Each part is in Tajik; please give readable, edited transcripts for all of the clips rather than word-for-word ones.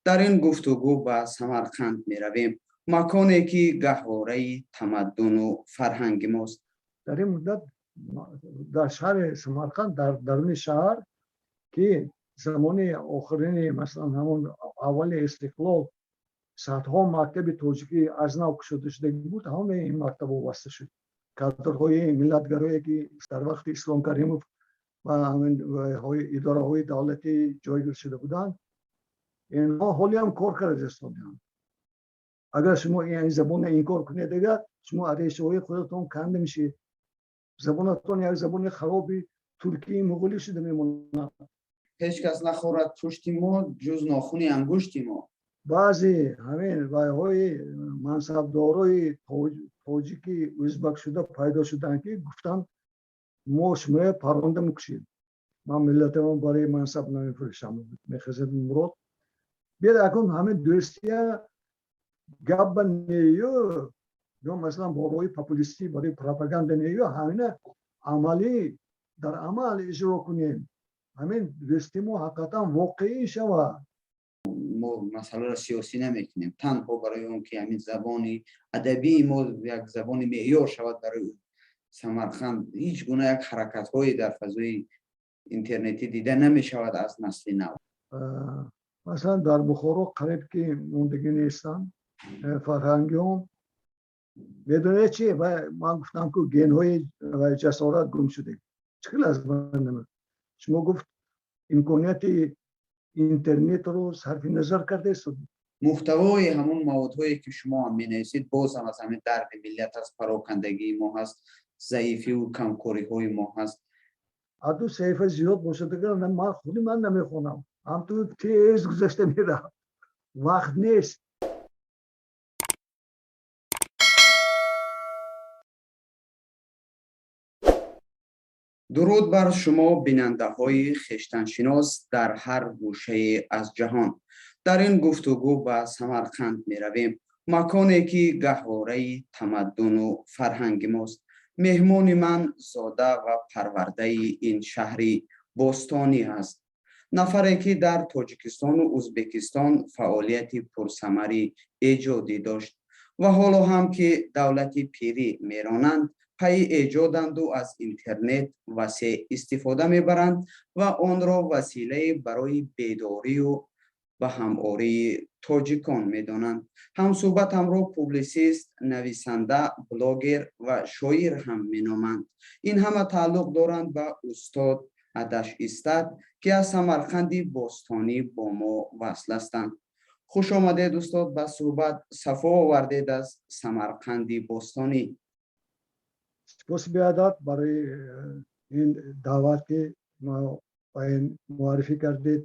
Дар ин гуфтугӯ ба Самарқанд меравем, маконе ки гаҳвораи тамаддуну фарҳанги мост. Дар ин муддат дар шаҳри Самарқанд, дар даруни шаҳр, ки замони охирини, масалан, ҳамон аввали истиқлол садҳо мактаби тоҷикӣ аз нав кушода шудагӣ буд, ҳамаи ин мактабҳо баста шуд. Кадрҳои миллатгарое, ки дар вақти Ислом Каримов ва ҳамин идораҳои давлатӣ ҷойгир шуда буданд, инҳо ҳолиам кор карда истодаанд. Агар шумо ин забонро инкор кунед, дигар шумо аз решаҳои худатон канда мешед. Забонатон як забони хароби туркии муғулӣ шуда мемонад. Ҳеҷ кас нахӯрад пушти мо, ҷуз нохуни ангушти мо. Баъзе ҳамин вайҳои мансабдорои тоҷики ӯзбакшуда пайдо шуданд, ки гуфтанд: «Мо шумоя парронда мекушем». «Ман миллатамон барои мансаб намефурӯшам», мехезад Мурод. Биёд, акун ҳамин дӯстия гапба нею ё, масалан, бо роҳи популистӣ барои пропаганда нею, ҳамина амалӣ, дар амал иҷро кунем, ҳамин дӯсти мо ҳақиқатан воқеӣ шавад. Мо масъаларо сиёсӣ намекунем, танҳо барои он ки ҳамин забони адабии мо як забони меъёр шавад барои Самарқанд, ҳеҷ гуна як ҳаракатҳое дар фазои интернетӣ дида намешавад аз насли нав. Масалан, дар Бухоро қариб ки мондагӣ нестанд фарҳангиён. Медонед чи? Ман гуфтам, ку генҳои ҷасорат гум шудем. Чӣ хел аз шумо гуфт, имконияти интернетро сарфи назар кардаест. Муҳтавои ҳамон маводҳое, ки шумо ҳам менависед, боз ҳам аз ҳамин дарди миллат аст, парокандагии мо ҳаст, заифиву камкориҳои мо ҳаст. Аз ду саҳифа зиёд бошад, дигар ман худи ман намехонам, ҳамту тез гузашта меравад, вақт нест. Дуруд бар шумо, бинандаҳои хештаншинос дар ҳар гӯшае аз ҷаҳон. Дар ин гуфтугӯ ба Самарқанд меравем, маконе ки гаҳвораи тамаддуну фарҳанги мост. Меҳмони ман зода ва парвардаи ин шаҳри бостонӣ аст, нафаре ки дар Тоҷикистону Ӯзбекистон фаъолияти пурсамари эҷодӣ дошт ва ҳоло ҳам ки давлати пирӣ меронанд, пайи эҷоданду аз интернет васеъ истифода мебаранд ва онро василае барои бедорию ба ҳамории тоҷикон медонанд. Ҳамсӯҳбатамро публисист, нависанда, блогер ва шоир ҳам меноманд. Ин ҳама тааллуқ доранд ба устод Адаш Истад, ки аз Самарқанди бостонӣ бо мо васл ҳастанд. Хуш омадед, устод, ба суҳбат. Сафо овардед аз Самарқанди бостонӣ. Сипоси беадад барои ин даъват, ки ба ин муаррифӣ кардед.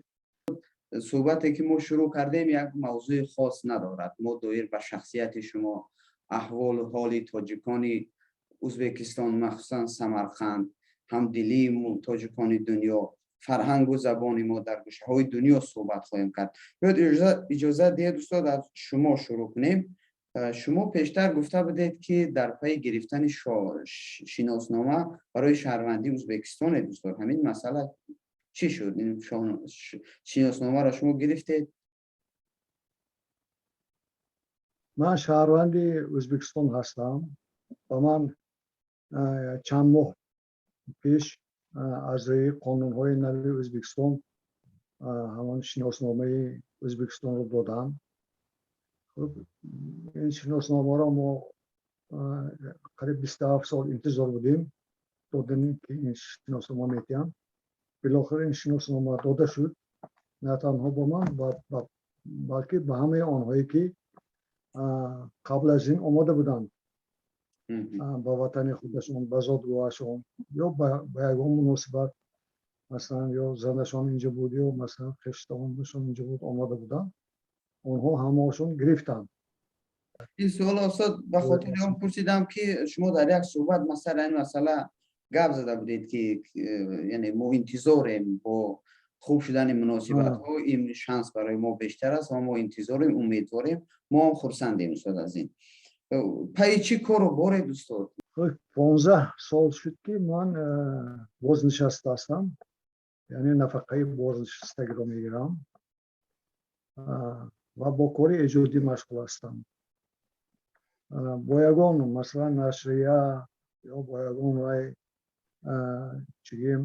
Суҳбате ки мо шурӯъ кардем, як мавзӯи хос надорад. Мо доир ба шахсияти шумо, аҳволу ҳоли тоҷикони Ӯзбекистон, махсусан Самарқанд, ҳамдилии тоҷикони дунё, фарҳангу забони мо дар гӯшаҳои дунё суҳбат хоҳем кард. Биёд, иҷозат диҳед, устод, аз шумо шурӯъ кунем. Шумо пештар гуфта будед, ки дар пайи гирифтани шиноснома барои шаҳрвандии Ӯзбекистонед. Устод, ҳамин масъала чӣ шуд? Ин шиносномаро шумо гирифтед? Ман шаҳрванди Ӯзбекистон ҳастам ва ман чанд моҳ пеш аз рӯи қонунҳои нави Ӯзбекистон ҳамон шиносномаи Ӯзбекистонро додам. Хуб, ин шиносномаро мо қариб 27 сол интизор будем, додани ки ин шиноснома метиҳам. Билохир ин шиноснома дода шуд, на танҳо ба ман, балки ба ҳамаи онҳое, ки қабл аз ин омода буданд ба ватани худашон, ба зодгоҳашон ё ба ягон муносибат, масалан, ё занашон инҷо буд, ё, масалан, хештавонашон инҷо буд, омода буданд, онҳо ҳамаашон гирифтанд. Ин суолро, устод, ба хотири он пурсидам, ки шумо дар як суҳбат масала ин масъала гап зада будед, ки яъне мо интизорем, бо хуб шудани муносибатҳо ин шанс барои мо бештар аст ва мо интизорем, умедворем. Мо ҳам хурсандем, устод, аз ин. Пайи чӣ кору боред, устод? 15 сол шуд, ки ман бознишаста ҳастам, яъне нафақаи бознишастагиро мегирам. Ва бо кори эҷодӣ машғул ҳастам. Бо ягон, масалан, нашрия ё бо ягон вай чигем,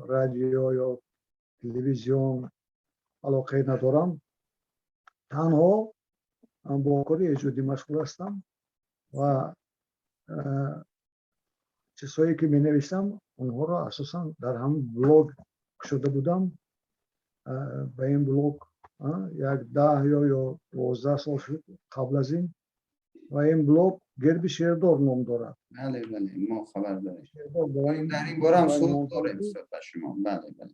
радио ё телевизион алоқае надорам. Танҳо бо кори эҷодӣ машғул ҳастам ва чизҳое ки менависам, онҳоро асосан дар ҳамин блог кушода будам. Ба ин блог як 10 ё 12 сол шуд қабл аз ин, ва ин блог «Герби Шердор» ном дорад. Бале, бале, мо хабар дорем, дар ин бора ҳам суҳбат дорем ба шумо. Бале, бале.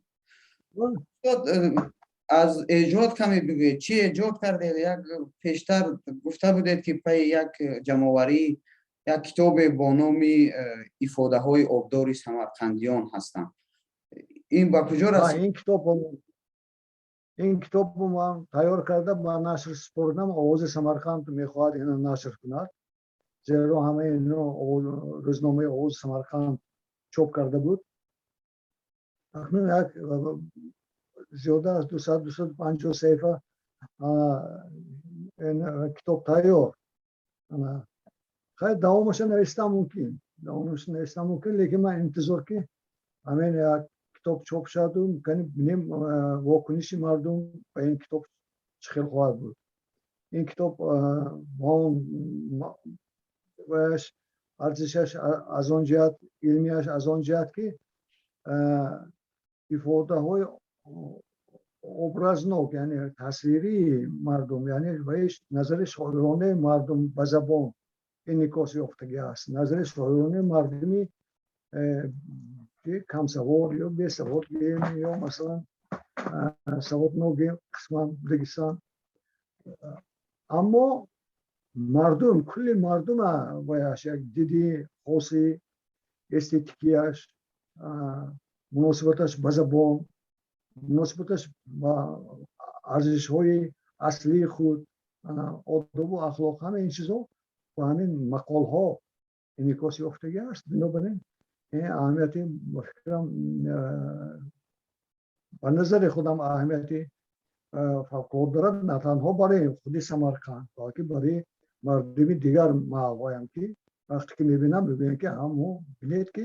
Устод, аз эҷод каме бигӯед, чӣ эҷод кардед? Як пештар гуфта будед, ки пайи як ҷамъоварӣ, як китобе бо номи «Ифодаҳои обдори самарқандиён» ҳастам. Ин ба куҷо расид? Ин китобро ман тайёр карда, ба нашр супордам. «Овози Самарқанд» мехоҳад ино нашр кунад, зеро ҳамаи ино рӯзномаи «Овози Самарқанд» чоп карда буд. Акнун як зиёда аз 200, 250 саҳифа китоб тайёр. Хайр, давомаша навистан мумкин, давомаша навистан мумкин, лекин ман интизор, ки ҳамин як китоб чоп шаваду бинем, вокуниши мардум ба ин китоб чӣ хел хоҳад буд. Ин китоб ваяш арзишаш аз он ҷиҳат, илмияш аз он ҷиҳат, ки ифодаҳои образнок, яъне тасвирии мардум, яъне ваиш назари шоиронаи мардум ба забон инъикос ёфтагӣ аст, назари шоиронаи мардуми ки камсавод ё бесавод ё, масалан, саводноги қисман будагисан, аммо мардум, кулли мардума ваяш як диди хоси эстетикияш, муносибаташ ба забон, муносибаташ ба арзишҳои аслии худ, одобу ахлоқ, ҳама ин чизҳо ба ҳамин мақолҳо инъикос ёфтагӣ аст. Бинобар ин аҳамияти, ба фикрам, ба назари худам, аҳамияти фавқулодда дорад, на танҳо барои худи Самарқанд, балки барои мардуми дигар маҳалҳоям, ки вақте ки мебинам, мебинам, ки ҳамо бинед, ки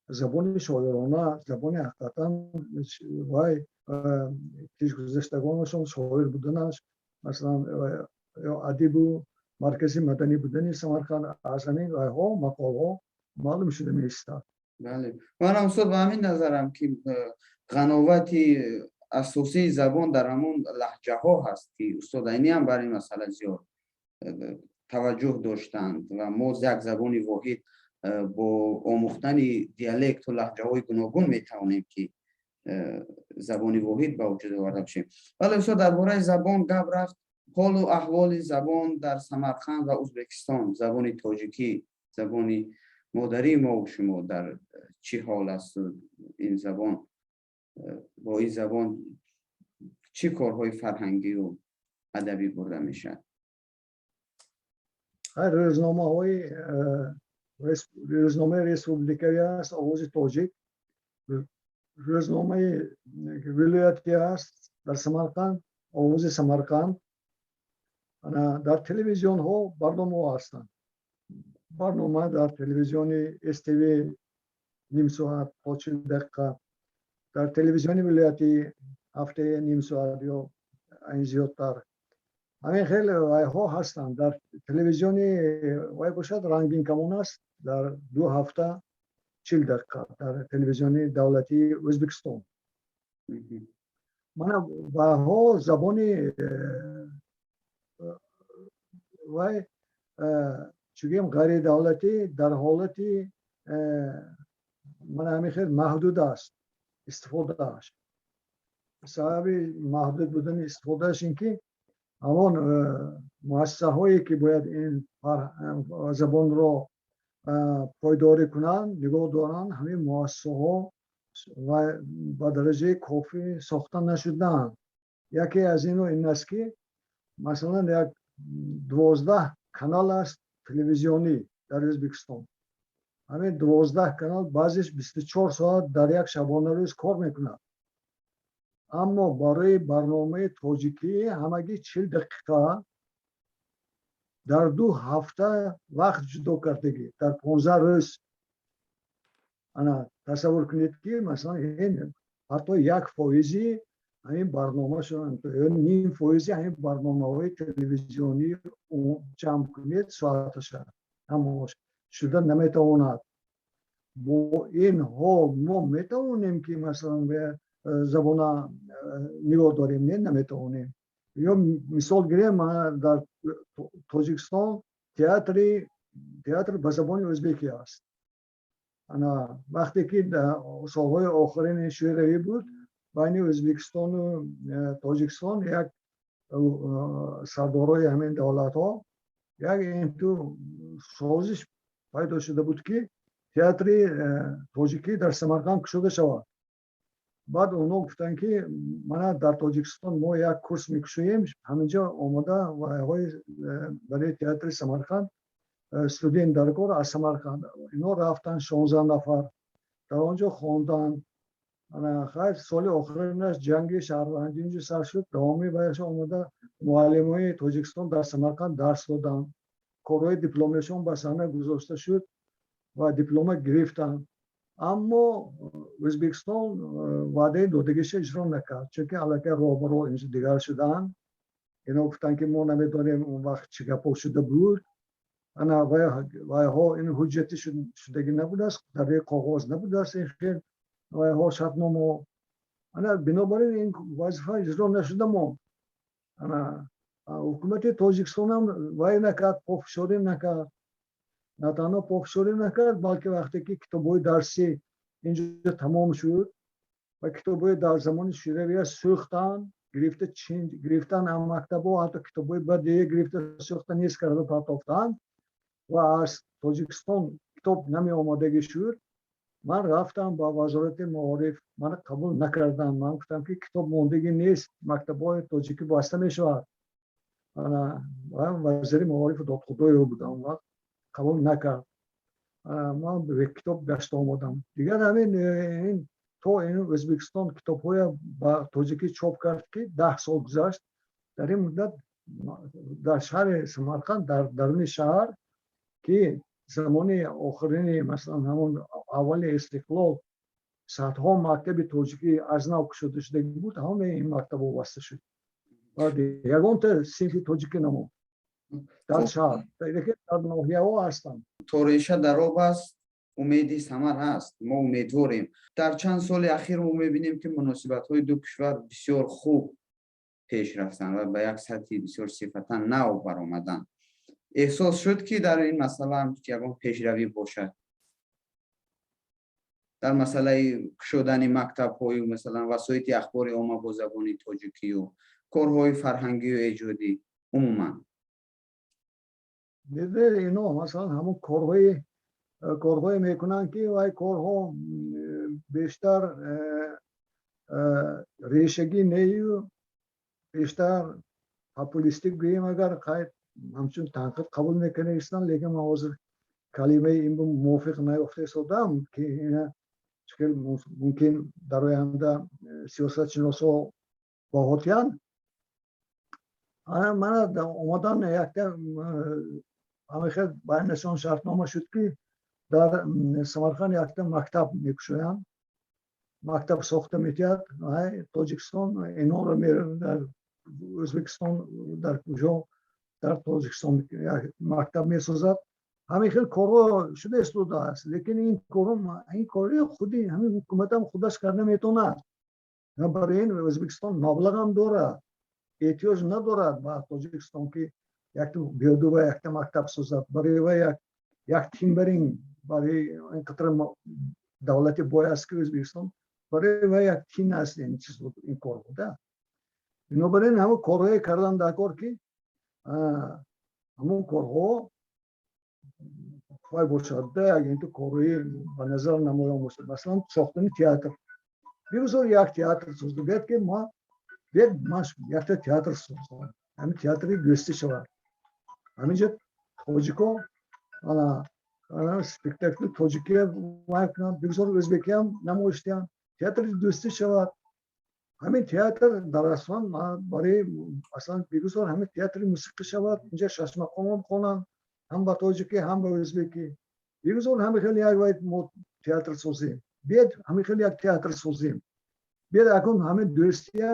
забони шоирона, забони ҳақиқатан вай пешгузаштагонашон шоир буданаш, масалан, ё адибу маркази маданӣ будани Самарқанд аз ҳамин вайҳо, мақолҳо маълум шуда меистад. Бале, манам, устод, ба ҳамин назарам, ки ғановати асосии забон дар ҳамон лаҳҷаҳо ҳаст, ки устод Айнӣ ҳам бар ин масъала зиёд таваҷҷӯҳ доштанд ва мо як забони воҳид бо омӯхтани диалекту лаҳҷаҳои гуногун метавонем, ки забони воҳид ба вуҷуд оварда бошем. Бале, устод, дар бораи забон гап рафт. Ҳолу аҳволи забон дар Самарқанд ва Ӯзбекистон, забони тоҷикӣ, забони модарии мо шумо дар чӣ ҳол аст? Ин забон, бо ин забон чӣ корҳои фарҳангию адабӣ бурда мешавад? Рӯзномаҳои, рӯзномаи республикавӣ аст «Овози тоҷик», рӯзномаи вилоятӣ аст дар Самарқанд «Овози Самарқанд». Дар телевизионҳо барномаҳо ҳастанд. Барнома дар телевизиони СТВ ним соат то 40 дақиқа, дар телевизиони вилоятӣ ҳафтаи ним соат ё айн зиёдтар. Ҳамин хел вайҳо ҳастанд. Дар телевизиони вай бошад, «Рангинкамон» аст, дар 2 ҳафта 40 дақиқа дар телевизиони давлатии Ӯзбекистон. Мана вайҳо забони вай чӣ гӯем, ғайридавлатӣ дар ҳолати мана ҳамин хел маҳдуд аст истифодааш. Сабаби маҳдуд будани истифодааш ин ки ҳамон муассисаҳое, ки бояд ин забонро пойдорӣ кунанд, нигоҳ доранд, ҳамин муассисаҳо ба дараҷаи кофӣ сохта нашудаанд. Яке аз ино ин аст, ки масалан, як 12 канал аст телевизионӣ дар Ӯзбекистон. Ҳамин 12 канал баъзеш 24 соат дар як шабонарӯз кор мекунад. Аммо барои барномаи тоҷикӣ ҳамагӣ 40 дақиқа дар 2 ҳафта вақт ҷудо кардагӣ, дар 15 рӯз. Ана тасаввур кунед, ки масалан ин ҳатто 1 фоизи ҳамин барнома, ним фоизи ҳамин барномаҳои телевизионӣ ҷамъ кунед, соаташа ҳамош шуда наметавонад. Бо ин ҳол мо метавонем, ки масалан забона нигоҳ дорем? Не, наметавонем. Ё мисол гирем, дар Тоҷикистон театр ба забони ӯзбекӣ аст. Ана вақте ки солҳои охирини Шӯравӣ буд, байни Ӯзбекистону Тоҷикистон як сардорои ҳамин давлатҳо як инту созиш пайдо шуда буд, ки театри тоҷикӣ дар Самарқанд кушода шавад. Баъд онҳо гуфтанд, ки мана дар Тоҷикистон мо як курс мекушоем, ҳаминҷо омода вайҳои барои театри Самарқанд студент дар кор аз Самарқанд. Ино рафтанд, 16 нафар дар он ҷо хонданд. Хайр, соли охиринаш ҷанги шаҳрвандӣ инҷо сар шуд. Давоми ваяш омода муаллимои Тоҷикистон дар Самарқанд дарс доданд, корҳои дипломияшон ба саҳна гузошта шуд ва диплома гирифтанд. Аммо Ӯзбекистон ваъдаи додагиша иҷро накард, чунки аллакай роҳбаро инҷо дигар шуданд. Ино гуфтанд, ки мо намедонем, он вақт чӣ гапҳо шуда буд. Ана вайҳо ин ҳуҷҷати шудагӣ набудааст, дар рӯи коғоз набудааст ин хел вайҳо, шартномаҳо. Ана бинобар ин ин вазифа иҷро нашуда монд. Ана ҳукумати Тоҷикистонам вай накард, пофишорӣ накард. На танҳо пофишорӣ накард, балки вақте ки китобҳои дарсӣ инҷо тамом шуд ва китобҳои дар замони Шӯравия сӯхтанд, гирифта гирифтан ҳам мактабҳо, ҳатто китобҳои бадие гирифта сӯхта, нест карда партофтанд ва аз Тоҷикистон китоб намеомадагӣ шуд. Ман рафтам ба Вазорати маориф, мана қабул накардам. Ман гуфтам, ки китоб мондагӣ нест, мактабҳои тоҷикӣ баста мешавад. Вазири маориф Додхудоев буд он вақт, қабул накард. Ман китоб гашта омадам. Дигар ҳамин ин то ин Ӯзбекистон китобҳоя ба тоҷикӣ чоп кард, ки 10 сол гузашт. Дар ин муддат дар шаҳри Самарқанд, дар даруни шаҳр, ки замони охирини, масалан, ҳамон аввали истиқлол садҳо мактаби тоҷикӣ аз нав кушода шудагӣ буд, ҳамаи ин мактабҳо баста шуд, ягонта синфи тоҷикӣ намонд дар шаҳр, лекин дар ноҳияҳо ҳастанд. То реша дар об аст, умеди самар ҳаст. Мо умедворем. Дар чанд соли ахир мо мебинем, ки муносибатҳои ду кишвар бисёр хуб пеш рафтанд ва ба як сатҳи бисёр сифатан нав баромаданд. Эҳсос шуд, ки дар ин масъала ҳам ягон пешравӣ бошад, дар масъалаи кушодани мактабҳою, масалан, васоити ахбори омма бо забони тоҷикию корҳои фарҳангию эҷодӣ умуман? Ино масалан ҳамон корҳое мекунанд, ки вай корҳо бештар решагӣ нею бештар популистик гӯем агар, қайд ҳамчун танқид қабул мекунистанд. Лекин ман ҳозир калимаи ин мувофиқ наёфта истодам, ки ина чӣ мумкин дар оянда сиёсатшиносҳо баҳо диҳанд. Мана омадан якта ҳамихел байнашон шартнома шуд, ки дар Самарқанд якта мактаб мекушоянд, мактаб сохта метиҳад Тоҷикистон. Инонро дар Ӯзбекистон, дар куҷо, дар Тоҷикистон мактаб месозад. Ҳамин хел корҳо шуда истодааст, лекин ин корҳо, ин кори худи ҳамин ҳукуматам худаш карда метавонад. Барои ин Ӯзбекистон маблағам дорад, эҳтиёҷ надорад ба Тоҷикистон, ки якта биёду ва якта мактаб созад. Барои ва як тин барои ин қадр давлати бой аст, ки Ӯзбекистон, барои ва як тин аст ин чиз, ин кор буда. Бинобар ин ҳамон корҳое кардан дар кор, ки ҳамон корҳо вай бошад, инту корҳои ба назар намоён бошад. Масалан, сохтани театр. Бигузор як театр созда биёд, ки ма биёд, ман якта театр созам, ҳамин театри дӯстӣ шавад, ҳаминҷо тоҷико ана спектакли тоҷикия вай кунанд, бигузор ӯзбекиам намоиш диҳанд, театри дӯстӣ шавад. Ҳамин театр дар аслан барои аслан бигузор ҳамин театри мусиқӣ шавад, инҷа шашмақомон хонанд, ҳам ба тоҷикӣ, ҳам ба ӯзбекӣ. Бигузор ҳамин хел як вай мо театр созем. Биед, ҳамин хел як театр созем. Биед, акун ҳамин дӯстия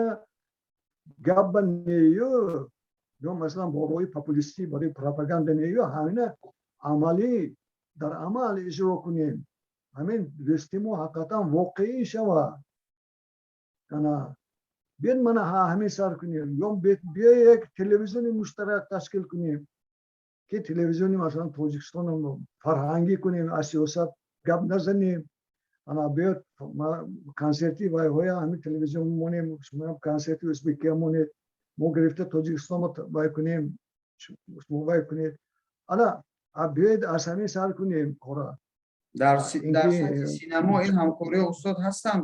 гапба нею ё масалан бо роҳи популистӣ барои пропаганда нею, ҳамина амалӣ, дар амал иҷро кунем. Ҳамин дӯсти мо ҳақиқатан воқеӣ шавад. Ана биед, мана ҳамин сар кунем ё биё як телевизиони муштарак ташкил кунем, ки телевизиони масалан Тоҷикистон фарҳангӣ кунем, аз сиёсат гап назанем. Ана биёд, консерти вайҳоя ҳамин телевизион монем, шумо консерти ӯзбекия монед, мо гирифта Тоҷикистон вай кунем, шумо вай кунед. Ана биёед, аз ҳамин сар кунем кора. Дар сатҳи синамо ин ҳамкориҳо, устод, ҳастанд?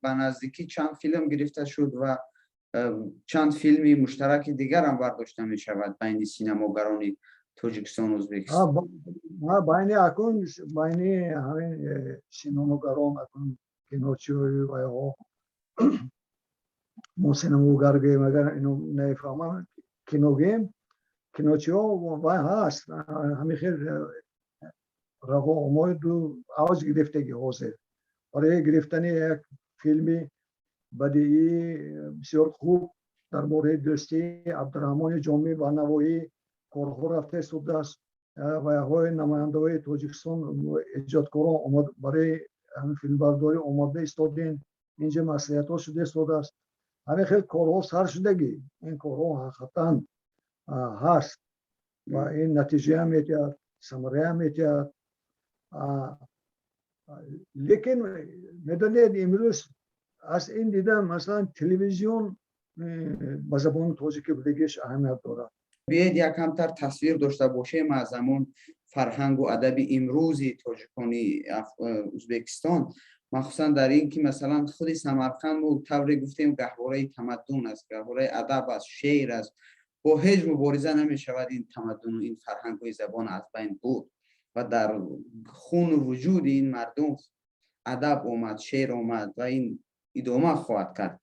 Ба наздикӣ чанд филм гирифта шуд ва чанд филми муштараки дигарам бардошта мешавад байни синамогарони Тоҷикистону Ӯзбекистон. Байни акун байни ҳамин синамогарон, акун киночиҳои вайҳо, мо синамогар гӯем, агар ино нафаҳмам, кино гӯем, киночиҳо вай ҳаст. Ҳамин хел равомоиду авҷ гирифтаги ҳозир барои гирифтани як филми бадиӣ бисёр хуб дар бораи дӯстии Абдураҳмони Ҷомӣ ва Навоӣ корҳо рафта истодааст. Вайҳои намояндаҳои Тоҷикистон, эҷодкорон барои ҳамин филмбардорӣ омода истодем. Инҷа маслиҳатҳо шуда истодааст. Ҳамин хел корҳо сар шудагӣ. Ин корҳо ҳақиқатан ҳаст ва ин натиҷаам метиҳад, самараам метиҳад. Лекин медонед, имрӯз аз ин дида, масалан, телевизион ба забони тоҷикӣ будагиш аҳамият дорад. Биед, якамтар тасвир дошта бошем аз ҳамон фарҳангу адаби имрӯзи тоҷикони Ӯзбекистон, махсусан дар ин ки, масалан, худи Самарқанд, мо тавре гуфтем, гаҳвораи тамаддун аст, гаҳвораи адаб аст, шеър аст. Бо ҳеҷ мубориза намешавад ин тамаддуну ин фарҳангҳои забон аз байн бурд ва дар хуну вуҷуди ин мардум адаб омад, шеър омад ва ин идома хоҳад кард.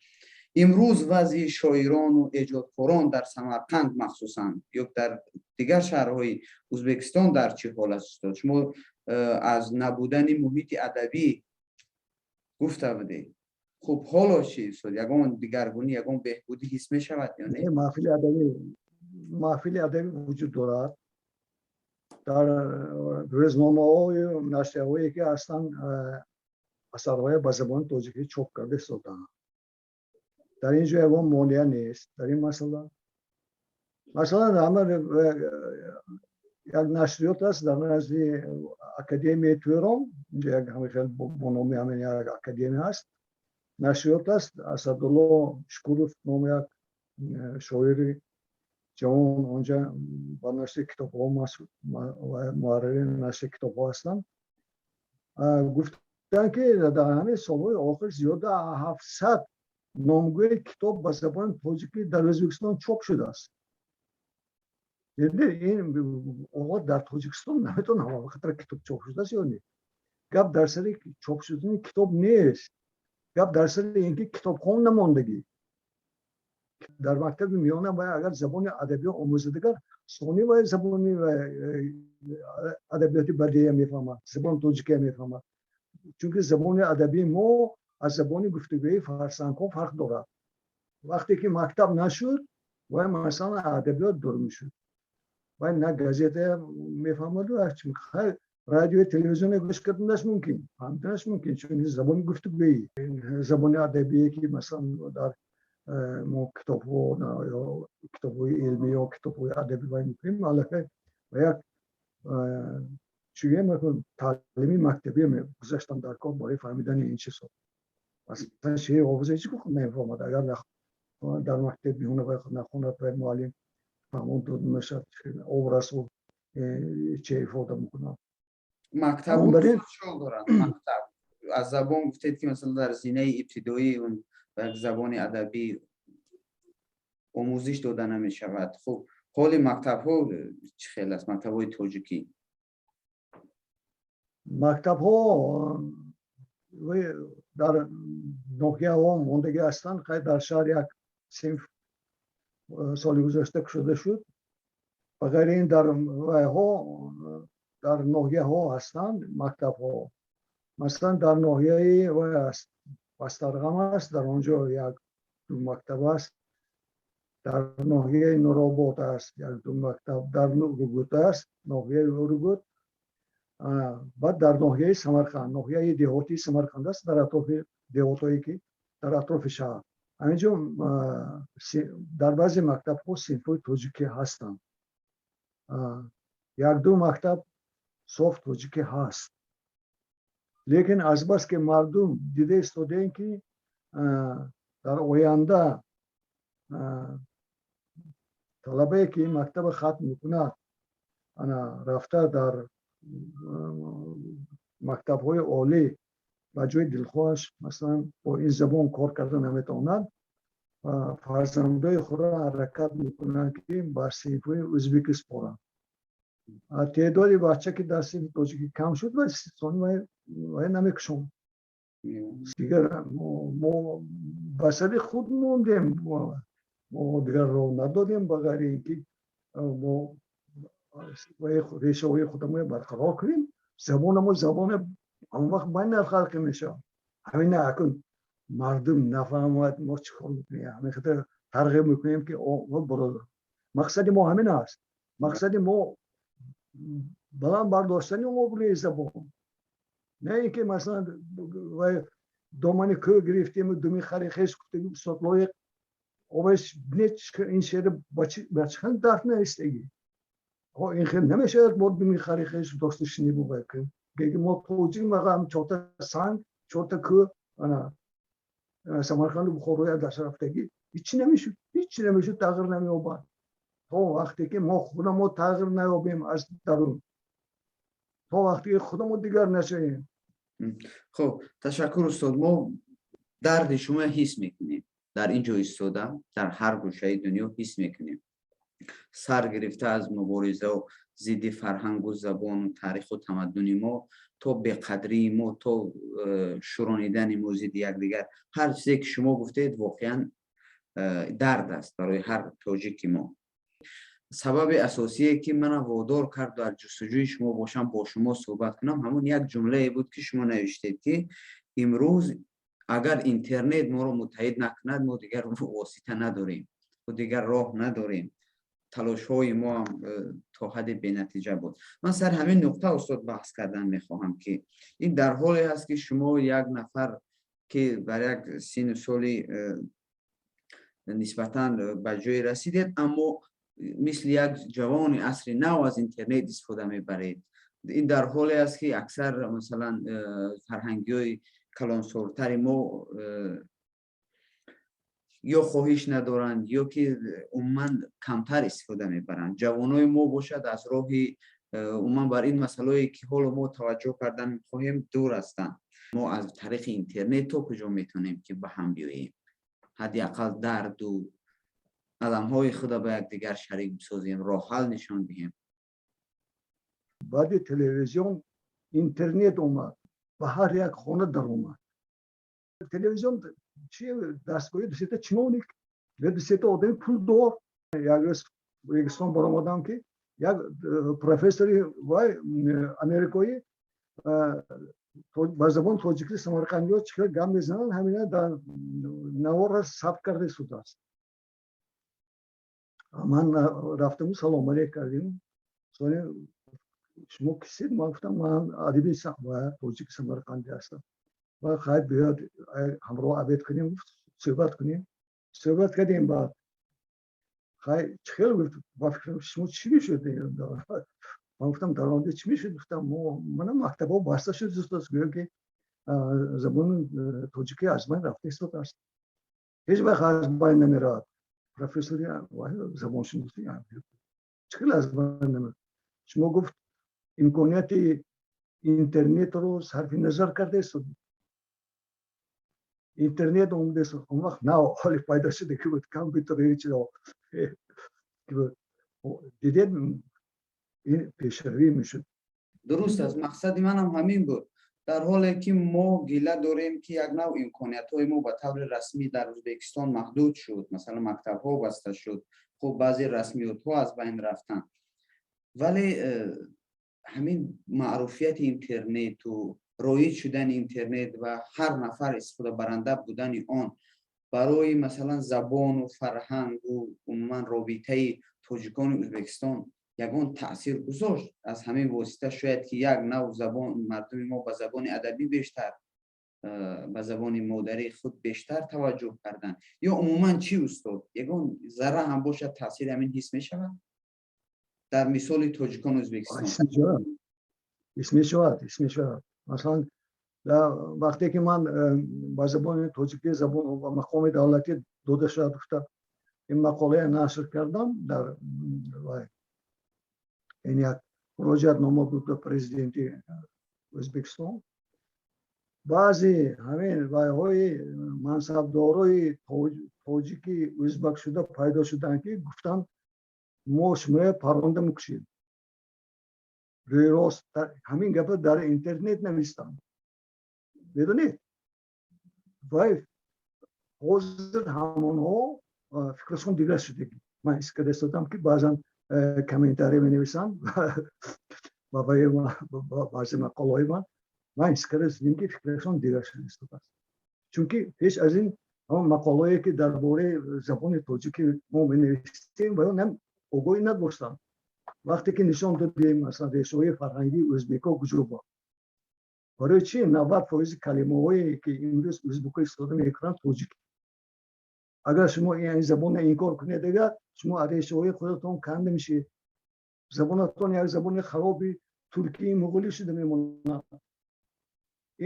Имрӯз вазъи шоирону эҷодкорон дар Самарқанд махсусан ё дар дигар шаҳрҳои Ӯзбекистон дар чӣ ҳол аст, устод? Шумо аз набудани муҳити адабӣ гуфта будед. Хуб, ҳоло чӣ, устод? Ягон дигаргунӣ, ягон беҳбудӣ ҳис мешавад ё не? Маҳфили адабӣ вуҷуд дорад. Дар рӯзномаҳою нашрияҳое ки ҳастанд, асарҳоя ба забони тоҷикӣ чоп карда истодаанд. Дар ин ҷо ягон монеа нест дар ин масъала. Масалан, ҳама як нашриёт аст дар назди Академияи Турон, инҷа як ҳамин хел бо номи ҳамин як академия ҳаст, нашриёт аст. Асадулло Шукуров номи як шоири ҷавон онҷа ба нашри китобҳо, муҳаррири нашри китобҳо ҳастанд. Гуфтанд, ки дар ҳамин солҳои охир зиёда 700 номгӯи китоб ба забони тоҷикӣ дар Ӯзбекистон чоп шудааст. Ин оғоз дар Тоҷикистон наметавонам хатар китоб чоп шудааст ё не. Гап дар сари чоп шудани китоб нест, гап дар сари ин ки китобхон намондагӣ. Дар мактаби миёна вай агар забони адабиёт омӯзадагар, сони вай забони адабиёти бадия мефаҳмад, забони тоҷикия мефаҳмад, чунки забони адабии мо аз забони гуфтугӯи фарсангҳо фарқ дорад. Вақте ки мактаб нашуд, вай масалан адабиёт дур мешуд, вай на газета мефаҳмаду радио, телевизионе гӯш карданаш мумкин, фаҳмиданаш мумкин, чун забони гуфтугӯӣ. Забони адабие ки масалан дар мо китобҳо ё китобҳои илмӣ ё китобҳои адабӣ вай мекунем, аллакай ба як чигӯем, таълими мактабӣ гузаштам дар кор барои фаҳмидани ин чизҳо. Масалан, шеъри Ҳофиз ҳеҷ намефаҳмад, агар дар мактаб миёна нахонад ва муаллим фаҳмон дода нашад, образу че ифода мекунад. Мактаб дорад, мактаб аз забон гуфтед, ки масалан дар зинаи ибтидоӣ он ба як забони адабӣ омӯзиш дода намешавад. Хуб, ҳоли мактабҳо чӣ хел аст, мактабҳои тоҷикӣ? Мактабҳо Дар ноҳияҳо мондагӣ ҳастанд. Хай, дар шаҳр як синф соли гузашта кушода шуд. Ба ғайри ин, дар вайҳо, дар ноҳияҳо ҳастанд мактабҳо. Масалан, дар ноҳияи вай аст, Пастарғам аст, дар он ҷо як ду мактаб аст. Дар ноҳияи Нуробод аст як ду мактаб, дар Ургут аст, ноҳияи Ургут, баъд дар ноҳияи Самарқанд, ноҳияи деҳотии Самарқанд аст, дар атрофи деҳотое ки дар атрофи шаҳр, ҳаминҷо дар баъзе мактабҳо синфҳои тоҷикӣ ҳастанд. Як ду мактаб соф тоҷикӣ ҳаст, лекин азбаски мардум дида истодаем, ки дар оянда талабае ки ин мактаба хатм мекунад, ана рафта дар мактабҳои олӣ ба ҷои дилхоҳаш, масалан, бо ин забон кор карда наметавонад, фарзандои худро ҳаракат мекунанд, ки ба синфҳои ӯзбекӣ супоранд. Теъдоди бача ки дар синфи тоҷикӣ кам шуд, вай намекушон. Дигар мо ба сари худ мондем, мо дигар роҳ надодем, ба ғайри ин ки мо решаҳои худамон барқарор кунем, забонамо забоне он вақт байналхалқӣ мешавад. Ҳамина акун мардум нафаҳмад, мо чӣ кор мекунем? Ҳамин хотир тарғиб мекунем, ки бародар, мақсади мо ҳамин аст. Мақсади мо баланд бардоштани обрӯи забон, на ин ки, масалан, домани кӯ гирифтему думи хари хеш устод Лоиқ овеш. Ин шеър ба чӣ хел дарк наистагӣ? Ин хел намешавад. Мо думи хари хеш дошта шинибу ки мо тоҷик мағам, чорта санг, чорта кӯ, ана Самарқанду Бухороя даст рафтагӣ, ҳичи намешуд, ҳичи намешуд, тағйир намеёбад, то вақте ки мо худамо тағйир наёбем аз дарун, то вақте ки худамо дигар нашавем. Хуб, ташаккур, устод. Мо дарди шумо ҳис мекунем, дар ин ҷо истода, дар ҳар гӯшаи дунё ҳис мекунем. Сар гирифта аз муборизау зидди фарҳангу забону таъриху тамаддуни мо то беқадрии мо, то шӯронидани мо зидди якдигар, ҳар чизе ки шумо гуфтед, воқеан дард аст барои ҳар тоҷики мо. Сабаби асосие ки мана водор кард дар ҷустуҷӯи шумо бошам, бо шумо суҳбат кунам, ҳамон як ҷумлае буд, ки шумо навиштед, ки имрӯз агар интернет моро муттаҳид накунад, мо дигар восита надорем, мо дигар роҳ надорем, талошҳои мо ҳам то ҳадде бенатиҷа буд. Ман сар ҳамин нуқта, устод, баҳс кардан мехоҳам, ки ин дар ҳоле ҳаст, ки шумо як нафар, ки бар як сину соли нисбатан ба ҷое расидед, аммо мисли як ҷавони асри нав аз интернет истифода мебаред. Ин дар ҳоле аст, ки аксар, масалан, фарҳангиҳои калонсолтари мо ё хоҳиш надоранд, ё ки умуман камтар истифода мебаранд. Ҷавонои мо бошад, аз роҳи умуман бар ин масъалое, ки ҳоло мо таваҷҷӯҳ кардан мехоҳем, дур ҳастанд. Мо аз тариқи интернет то куҷо метавонем, ки ба ҳам биёем, ҳадди ақал дарду аламҳои худа ба якдигар шарик бисозем, роҳҳал нишон диҳем? Баъди телевизион интернет омад, ба ҳар як хона даромад. Телевизион чи? Дастгоҳи дусета чиновник ё дусета одами пулдор. Як рӯз Регистон баромадам, ки як профессори вай америкоӣ ба забони тоҷикӣ самарқандиҳо чӣ хел гап мезананд, ҳамина дар навора сабт карда истодааст. Ман рафтаму салом алейк кардем. Сони шумо кисед? Ман гуфтам, ман адиби тоҷики самарқандӣ ҳастам. Ва хайр, биёд, ҳамроҳ обед кунем, суҳбат кунем. Суҳбат кардем. Баъд хай, чӣ хел гуфт, ба фикрам, шумо чӣ мешуд? Ман гуфтам, дар онҷо чӣ мешуд? Гуфтам, мо мана мактабҳо баста шуд, гӯё ки забони тоҷикӣ аз байн рафта истодааст. Ҳеҷ вақт аз байн намеравад. Профессори забоншиносӣ, чӣ хел аз байн намеравад? Шумо, гуфт, имконияти интернетро сарфи назар карда истодед. Интернет омадааст, он вақт нав ҳоли пайдо шуда ки буд, компютер, чиро дидед, ин пешравӣ мешуд. Дуруст аст, мақсади манам ҳамин буд. Дар ҳоле ки мо гила дорем, ки як нав имкониятҳои мо ба таври расмӣ дар Ӯзбекистон маҳдуд шуд, масалан, мактабҳо баста шуд, хуб, баъзе расмиётҳо аз байн рафтанд, вале ҳамин маъруфияти интернету роиҷ шудани интернет ва ҳар нафар истифодабаранда будани он барои, масалан, забону фарҳангу умуман робитаи тоҷикони Ӯзбекистон ягон таъсир гузошт? Аз ҳамин восита шояд ки як нав забон мардуми мо ба забони адабӣ бештар, ба забони модарии худ бештар таваҷҷӯҳ карданд ё умуман чӣ, устод? Ягон зарра ҳам бошад, таъсири ҳамин ҳис мешавад дар мисоли тоҷикони Ӯзбекистон? Ҳис мешавад, ҳис мешавад. Масалан, вақте ки ман ба забони тоҷикӣ забон ва мақоми давлатӣ дода шавад гуфта ин мақолая нашр кардам, дар ин як муроҷиатнома буд ба президенти Ӯзбекистон, баъзе ҳамин вайҳои мансабдорои тоҷики ӯзбак шуда пайдо шуданд, ки гуфтанд: «Мо шумоя парронда мекушем». Рӯйрост ҳамин гапа дар интернет навистанд. Медонед, вай ҳозир ҳамонҳо фикрашон дигар шудагӣ. Ман ҳис карда истодам, ки баъзан комментарий менависанд ба баъзе мақолаҳои ман. Ман ҳис карда истодем, ки фикрашон дигар шуда истодааст, чунки пеш аз ин ҳамон мақолаое ки дар бораи забони тоҷикӣ мо менавистем, ва нам огоҳӣ надоштанд. Вақте ки нишон додем, масалан, решаҳои фарҳангии ӯзбекҳо куҷо буд, барои чи 90 фоизи калимаҳое ки имрӯз ӯзбекҳо истифода мекунанд, тоҷик. Агар шумо ин забонро инкор кунед, агар шумо аз решаҳои худатон канда мешед, забонатон як забони хароби туркии муғулӣ шуда мемонад.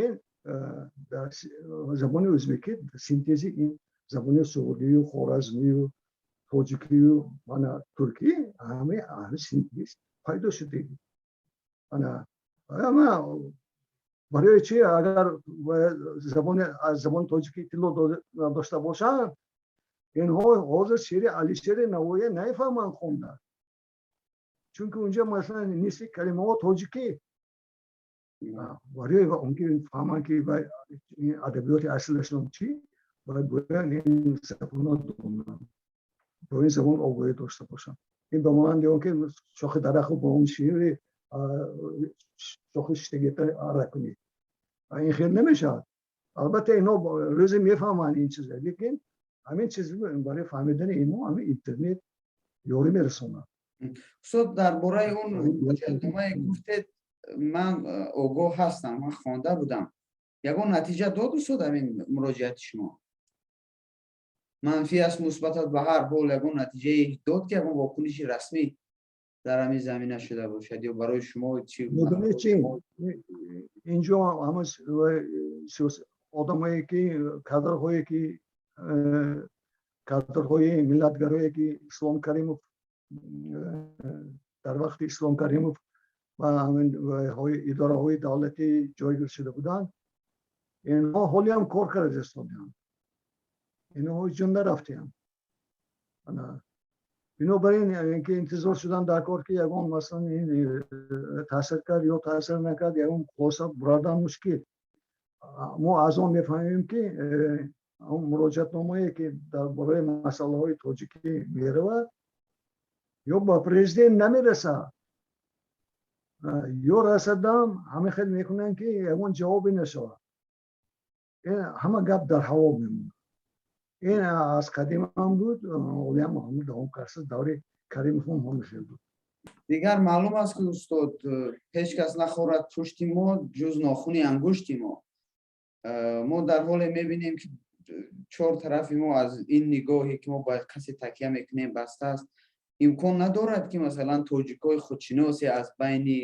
Ин дар забони ӯзбекӣ синтези ин забони суғдию хоразмию тоҷикию мана туркӣ, ҳами синтез пайдо шуда. Ана барои чи агар забони аз забони тоҷикӣ иттилоъ надошта бошанд, инҳо ҳозир шеъри Алишери Навоия нафаҳманд хонда, чунки унҷа, масалан, нисфи калимаҳо тоҷикӣ. Барои он ки фаҳманд, ки адабиёти аслашон чӣ, бояд ин забонро донанд, бо ин забон огоҳӣ дошта бошанд. Ин ба монанди он ки шохи дарахту бо он шири шохи шиштагита ара кунед, ин хел намешавад. Албатта, инҳо рӯзе мефаҳманд ин чиза, лекин ҳамин чиз барои фаҳмидани инҳо ҳамин интернет ёрӣ мерасонад. Устод, дар бораи он муроҷиатномае гуфтед, ман огоҳ ҳастам, ман хонда будам. Ягон натиҷа дод, устод, ҳамин муроҷиати шумо? Манфӣ аст, мусбат аст, ба ҳар ҳол ягон натиҷае дод, ки ягон вокуниши расмӣ дар ҳамин замина шуда бошад ё барои шумо чи? Медонед чи, инҷо ҳама одамое ки кадрҳое ки кадрҳои миллатгарое ки Ислом Каримов, дар вақти Ислом Каримов ва ҳамин идораҳои давлатӣ ҷойгир шуда буданд, инҳо ҳолиам кор карда истодаанд, инҳо ҳеҷ ҷо нарафтаанд. Бинобар ин ки интизор шудан дар кор, ки ягон, масалан, ин таъсир кард ё таъсир накард, ягон хулоса бурардан мушкил. Мо аз он мефаҳмем, ки он муроҷиатномае ки дар бораи масъалаҳои тоҷикӣ меравад, ё ба президент намерасад, ё расадам, ҳама хел мекунанд, ки ягон ҷавобе нашавад, ҳама гап дар ҳаво мемонад. Ин аз қадимам буд, ҳолиам ҳама давом кард, даври Каримовам ҳама хел буд. Дигар маълум аст, ки, устод, ҳеҷ кас нахорад пушти мо, ҷуз нохуни ангушти мо. Мо дар ҳоле мебинем, ки чор тарафи мо аз ин нигоҳе ки мо ба касе такя мекунем, баста аст. Имкон надорад, ки, масалан, тоҷикҳои худшиносе аз байни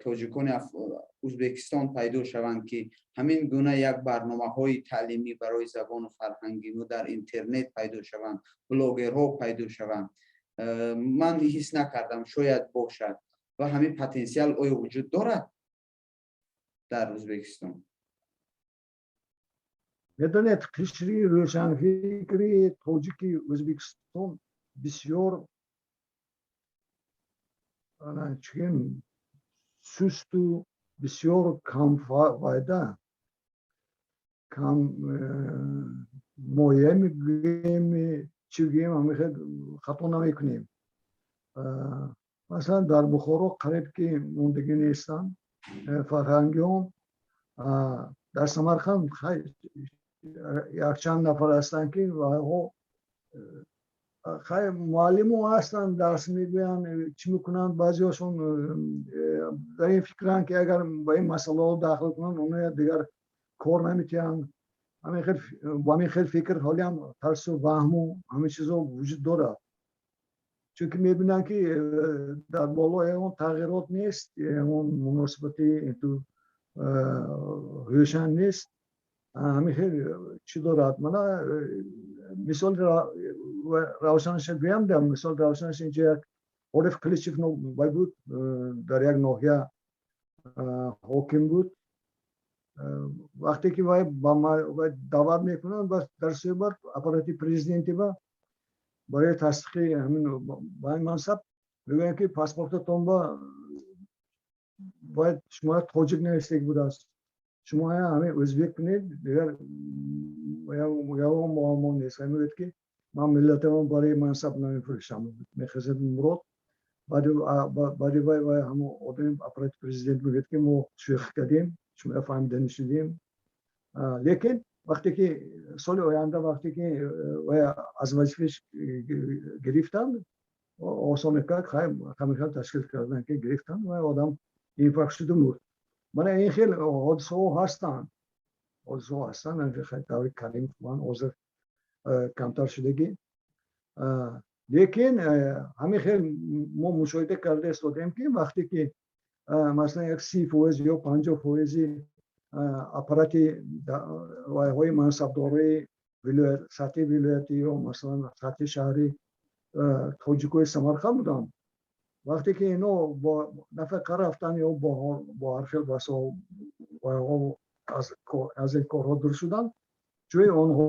тоҷикони Ӯзбекистон пайдо шаванд, ки ҳамин гуна як барномаҳои таълимӣ барои забону фарҳанги мо дар интернет пайдо шаванд, блогерҳо пайдо шаванд? Ман ҳис накардам, шояд бошад. Ва ҳамин потенсиал оё вуҷуд дорад дар Ӯзбекистон? Медонед, қишри рӯшанфикри тоҷики Ӯзбекистон бисёр чиген сусту Бисёр камфоида, кам моя мегӯем, чӣ гӯем, ҳамихел хато намекунем. Масалан, дар Бухоро қариб ки мондагӣ нестанд фарҳангиён. Дар Самарқанд якчанд нафар ҳастанд, ки вайҳо муаллимо ҳастанд, дарс мегӯянд, чӣ мекунанд. Баъзеҳошон дар ин фикранд, ки агар ба ин масъалаҳо дахл кунанд, оно дигар кор наметиҳанд. Ба ҳамин хел фикр ҳолиам тарсу ваҳму ҳамин чизо вуҷуд дорад, чунки мебинанд, ки дар боло ягон тағйирот нест, ягон муносибати инту рӯшан нест. Ҳамин хел чӣ дорад. Мана мисоли равшанаша гӯям. Да, мисол равшанаш: инҷа як Ориф Қиличев вай буд, дар як ноҳия ҳоким буд. Вақте ки вай вай даъват мекунанд дар суҳбат аппарати президенти ба барои тасдиқи ҳамин ба ин мансаб, мегӯянд, ки паспортатон ба бояд шумо тоҷик навиштаг будааст, шумо ҳамин ӯзбек кунед, дигар ягон муаммо нест. Мегӯяд, ки ман миллатамон барои мансаб намефурӯшам. Мехезад Мурод. Баъди вай ҳамон одами аппарати президент мегӯяд, ки мо шӯхӣ кардем, шумо фаҳмида нашудем. Лекин вақте ки соли оянда, вақте ки вай аз вазифааш гирифтанд, осон кард, ҳамихел ташкил карданд, ки гирифтанд, вай одам инфаркт шуду мурд. Мана ин хел ҳодисаҳо ҳастанд, ҳодисаҳо ҳастанд. Даври Каримов ман ҳозир камтар шудагӣ, лекин ҳамин хел мо мушоҳида карда истодем, ки вақте ки масалан як 30% ё 50 фоизи аппарати вайҳои мансабдорои сатҳи вилоятӣ ё масалан сатҳи шаҳрӣ тоҷикои Самарқанд буданд, вақте ки ино бо нафақа рафтан ё бо ҳар хел вайҳо аз ин корҳо дур шуданд, ҷои онҳо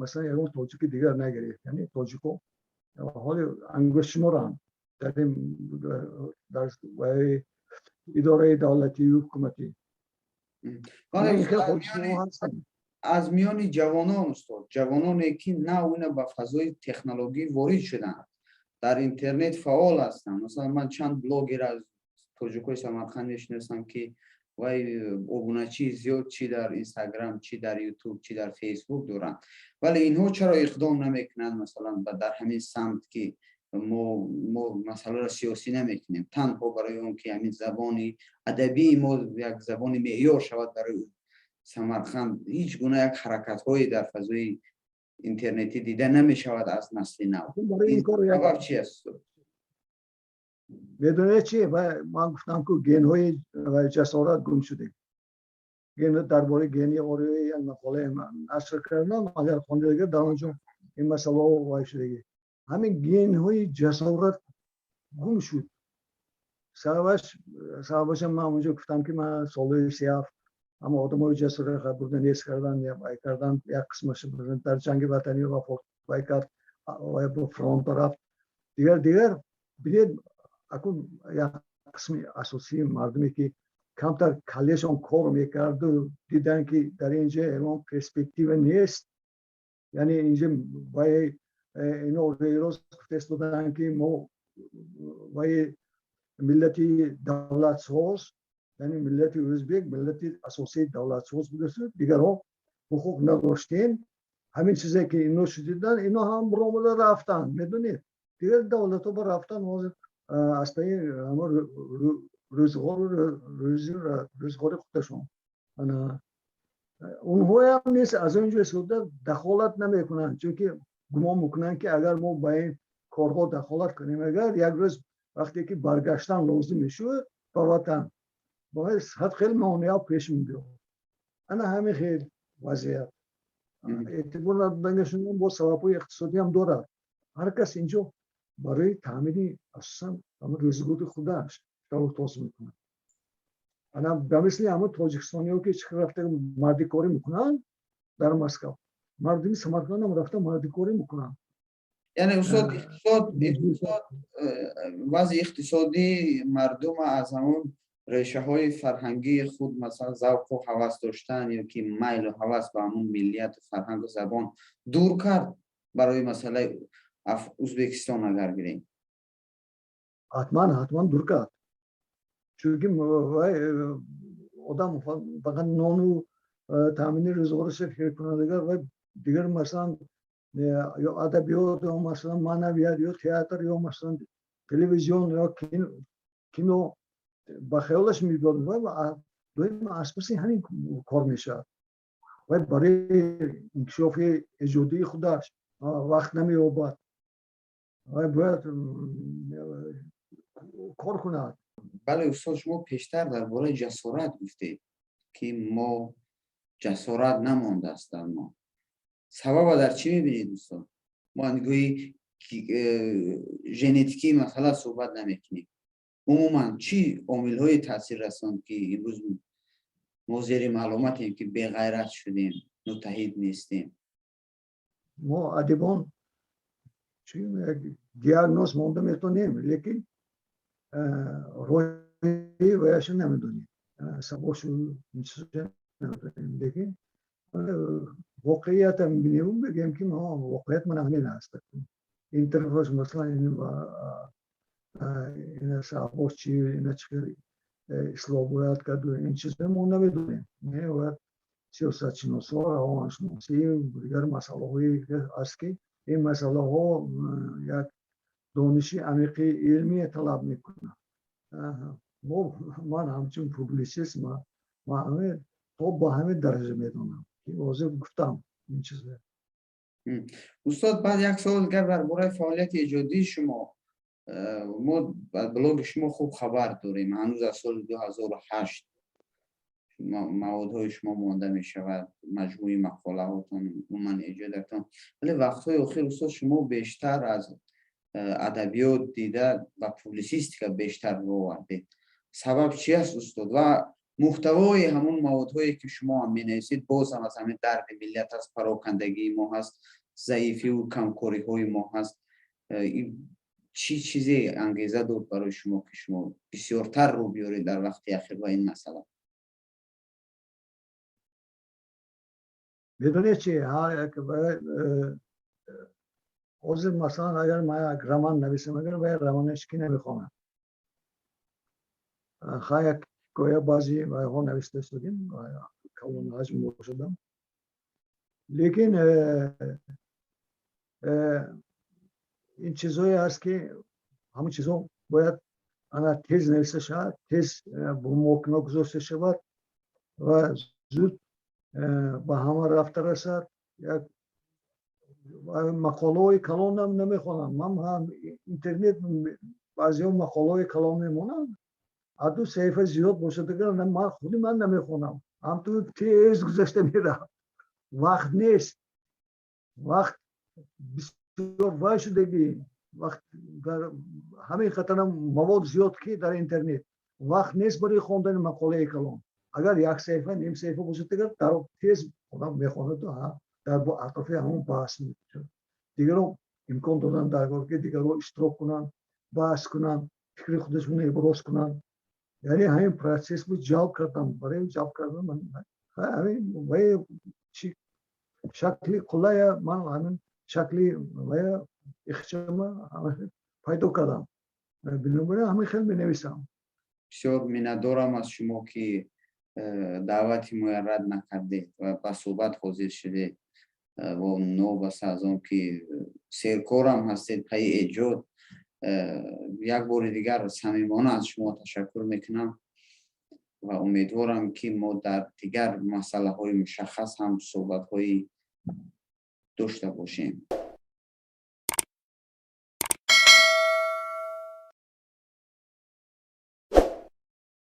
масалан ягон тоҷики дигар нагирифт. Яъне тоҷико ҳоли ангуштшуморанд дар идораи давлатию ҳукуматӣ. Аз миёни ҷавонон, устод, ҷавононе, ки нав ина ба фазои технологӣ ворид шуданд, дар интернет фаъол ҳастанд. Масалан, ман чанд блогер аз тоҷикои Самарқанд мешиносам, ки вай обуначии зиёд чи дар Инстаграм, чи дар Ютуб, чи дар Фейсбук доранд. Вале инҳо чаро иқдом намекунанд, масалан, дар ҳамин самт, ки мо масъаларо сиёсӣ намекунем, танҳо барои он ки ҳамин забони адабии мо як забони меъёр шавад барои Самарқанд? Ҳеҷ гуна як ҳаракатҳое дар фазои интернетӣ дида намешавад аз насли нав. Сабаб чи аст? Медонед чи? Ман гуфтам, ку генҳои ҷасорат гум шудем. Ген дар бораи гени ориёи як мақола нашр кардам, агар хондагар, дар он ҷо ин масъалаҳо вай шудагӣ. Ҳамин генҳои ҷасорат гум шуд. Сабабашам ман онҷо гуфтам, ки ман солҳои 37 ҳама одамои ҷасорат бурда нест кардан, вай кардан, як қисмаш дар ҷанги ватанӣ вафот вай кард, ба фронт рафт, дигар дигар. Бинед, акун як қисми асосии мардуме, ки камтар каллешон кор мекарду, дидан, ки дар инҷа ягон перспектива нест. Яъне инҷа вай ино рост гуфта истоданд, ки мо вай миллати давлатсоз, яъне миллати ӯзбек миллати асосии давлатсоз будасту дигарҳо ҳуқуқ надоштем. Ҳамин чизе, ки ино шудидан, ино ҳам биромада рафтанд, медонед, дигар давлатҳо ба рафтан. Ҳозир аз пайи ҳама рӯзғору рӯзғори худашон ана онҳоям нест, аз он ҷо истода дахолат намекунанд, чунки гумон мекунанд, ки агар мо ба ин корҳо дахолат кунем, агар як рӯз вақте ки баргаштан лозим мешуд ба ватан, бояд сад хел монеа пеш мебиёд. Ана ҳамин хел вазъият. Эътибор надоданашон бо сабабҳои иқтисодӣ ҳам дорад. Ҳар кас инҷо барои таъмини асосан ҳамин рӯзгори худаш тоз мекунад. Ана ба мисли ҳамон тоҷикистониҳо, ки чӣ рафта мардикорӣ мекунанд дар Москав, мардуми Самарқандам рафта мардикорӣ мекунанд. Яъне, устод, иқтисод, вазъи иқтисодии мардум аз ҳамон Решаҳои фарҳангии худ, масалан, завқу ҳавас доштан ё ки майлу ҳавас ба ҳамун миллияту фарҳангу забон дур кард. Барои масъалаи Узбекистон агар гирем. Ҳатман, ҳатман дур кард, чунки вай одам фақат нону таъмини рӯзғораша фикр кунад, дигар вай дигар, масалан, ё адабиёт, ё, масалан, маънавият, ё театр, ё, масалан, телевизион, ё кино ба хаёлаш мебиёд. Доим аз паси ҳамин кор мешавад. Вай барои инкишофи эҷодии худаш вақт намеёбад. Вай бояд кор кунад. Бале, устод, шумо пештар дар бораи ҷасорат гуфтед, ки мо ҷасорат намондааст дар мо. Сабаба дар чӣ мебинед, устод? Мо нигоҳи генетикии масъала суҳбат намекунем. Умуман, чӣ омилҳое таъсир расонд, ки имрӯз мо зери маълумотем, ки беғайрат шудем, муттаҳид нестем? Мо адибон диагноз монда метавонем, лекин роҳи ваяша намедонем, сабабшу намедонем. Лекин воқеията мебинем, мегӯем, ки воқеият мана ҳамин аст. Ин тарафаш, масалан, ина сабабош чи, ина чӣ хел ислоҳ бояд кард, ин чизҳо мо намедонем. Бояд сиёсатшиносҳо, равоншиносӣ, дигар масъалаҳое аст, ки ин масъалаҳо як дониши амиқи илмие талаб мекунад. Мо, ман ҳамчун публитсист, ман то ба ҳамин дараҷа медонам, ки ҳозир гуфтам ин чиза. Устод, баъд як суол дигар дар бораи фаъолияти эҷодии шумо. Мо аз блоги шумо хуб хабар дорем. Ҳанӯз аз соли 2008 маводҳои шумо монда мешавад, маҷмӯи мақолаҳотон, умуман эҷодатон. Вале вақтҳои охир, устод, шумо бештар аз адабиёт дида ба публисистика бештар рӯ овардед. Сабаб чи аст, устод? Ва мӯҳтавои ҳамун маводҳое, ки шумо ҳам менависед, боз ҳам аз ҳамин дарди миллият аст, парокандагии мо ҳаст, заифиву камкориҳои мо ҳаст. Чӣ чизе ангеза дод барои шумо, ки шумо бисёртар рӯ биёред дар вақти ахир ба ин масъала? Медонед чи, ҳозир, масалан, агар ман як роман нависам, агар вай роман ҳеч ки намехонад. Ха, як ҳикоя баъзи вайҳо нависта истодем, калон ҳаҷм бошадам, лекин ин чизҳое аст, ки ҳамон чизҳо бояд ана тез нависта шавад, тез бо муҳокима гузошта шавад ва зуд ба ҳама рафта расад. Як мақолаҳои калонам намехонам ман. Ҳам интернет баъзеҳо мақолаҳои калон мемонанд, аз ду саҳифа зиёд бошад, дигар ман худи ман намехонам. Ҳамту тез гузашта меравад. Вақт нест, вақт бисёр вай шудагӣ. Вақт дар ҳамин хатарам мавод зиёд, ки дар интернет вақт нест барои хондани мақолаи калон. Агар як саҳифа, ним саҳифа бошад, дигар дар тез одам мехонаду дар атрофи ҳамон баҳс мекунад. Дигарро имкон додан дар кор, ки дигарро иштирок кунанд, баҳс кунанд, фикри худашонро иброз кунанд. Яъне ҳамин процесс буд, ҷалб кардам. Барои ҷалб кардан ҳамин вай чи шакли қулая, ман ҳамин шакли вая ихчама пайдо кардам. Бинобар ин ҳамин хел менависам. Бисёр миннатдорам аз шумо, ки даъвати моя рад накардед ва ба суҳбат ҳозир шудед. Ва новобаста аз он ки серкорам ҳастед пайи эҷод, як бори дигар самимона аз шумо ташаккур мекунам ва умедворам, ки мо дар дигар масъалаҳои мушаххас ҳам суҳбатҳои дошта бошем.